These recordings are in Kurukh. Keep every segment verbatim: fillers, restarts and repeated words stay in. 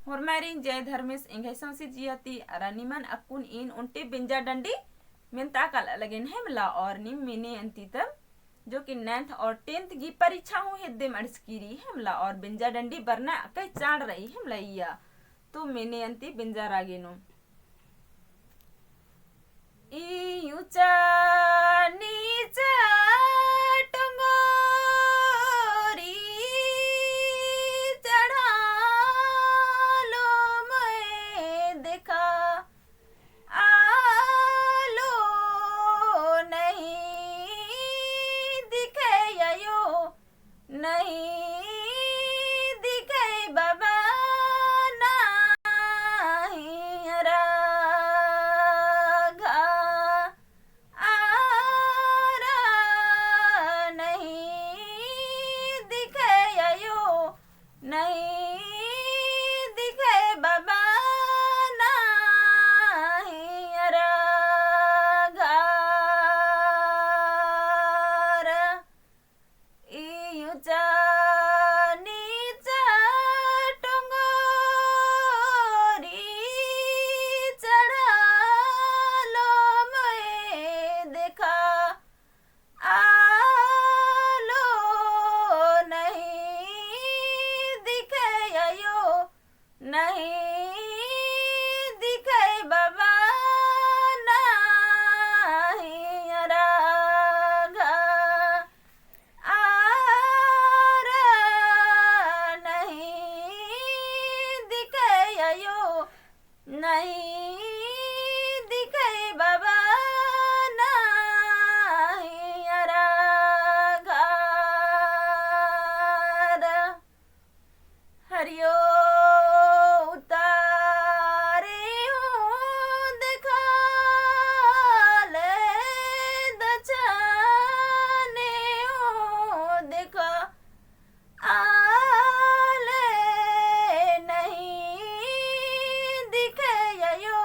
होरमारिन जय धर्मेस एंग्है सौंसे जिया ती अरा निमन अक्कुन ईन ओन्टे बेंजा डंडी मेन्ता काला लगेन है मला। और नीम मेने अन्ती तब जो कि ninth और tenth की परीक्षा हूँ हेद्देम अंड़सकी रई है मला। और बेंजा डंडी बरना अकय चाड़ रई है मला इया। तो मेने अन्ती बेंजा रागे नू। इयूँ चा नीचा टोंगोरी चढ़ालो मोय देखा आलो नहीं दिखे अयो, नहीं दिखे बाबा, नहीं अरा घा आरा, नहीं दिखे अयो, नहीं दिखे बाबा, नहीं अरा घा आरा। इयूँ चा नीचा टोंगोरी चढ़ालो मोय देखा आलो नहीं दिखे अयो, नहीं दिखे बाबा, नहीं अरा घा आरा, नहीं दिखे अयो, नहीं दिखे बाबा, नहीं अरा घा आरा। हरियो उतारे हूँ देखा ले दछाने हूँ देखा आले नहीं दिखे अयो,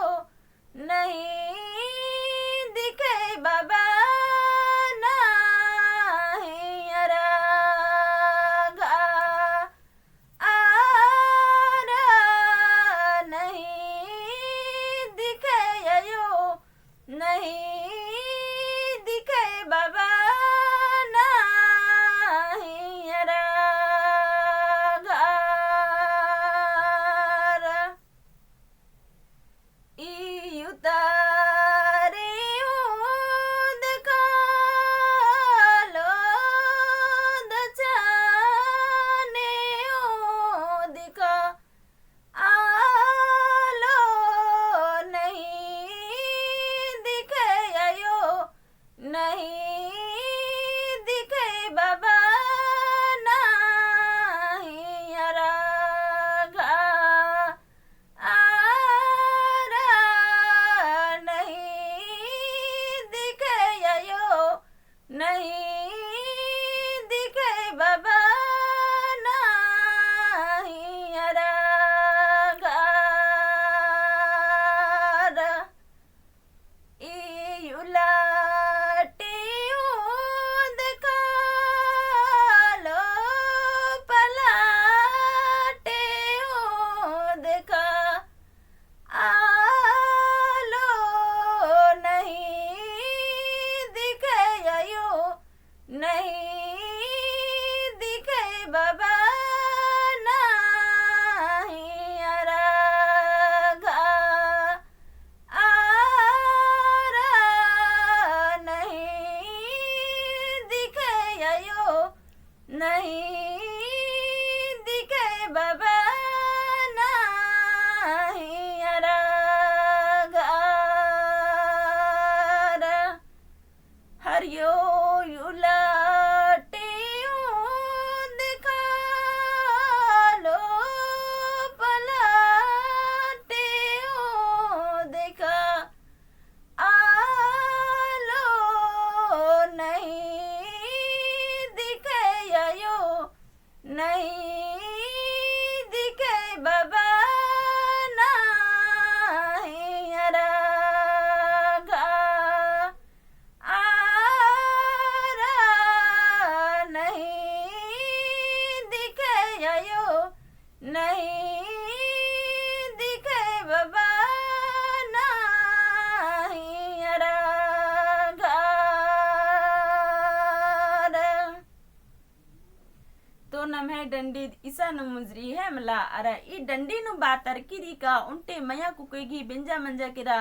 नम्है डंडीद इसा नू मुंजरी है मला। अरा ई डंडी नू बातरकी रई का ओन्टे मया कुके गही बेंजा मंजा केरा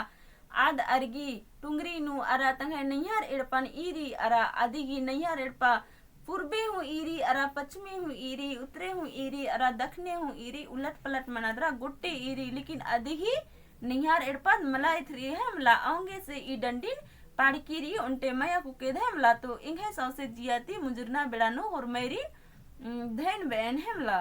आद अरगी टुंगरी नू अरा तंग्है नैहर एड़पन ईरी अरा अदिगी नैहर एड़पा पूर्बे हूँ ईरी अरा पच्छिमे हूँ ईरी, उत्तरे हूँ ईरी अरा दखने हूँ ईरी, उलट पलट मनादरा गोट्टे ईरी, लेकिन अदिगी नैहर एड़पा मला एथरी है मला। औंगे से ई डंडीन पाड़की रई ओन्टे मया कुकेद है मला। तो एंग्है सौंसे जिया ती मुंजुरना बेड़ा नू होरमर री, उम, धैन बअन है मला।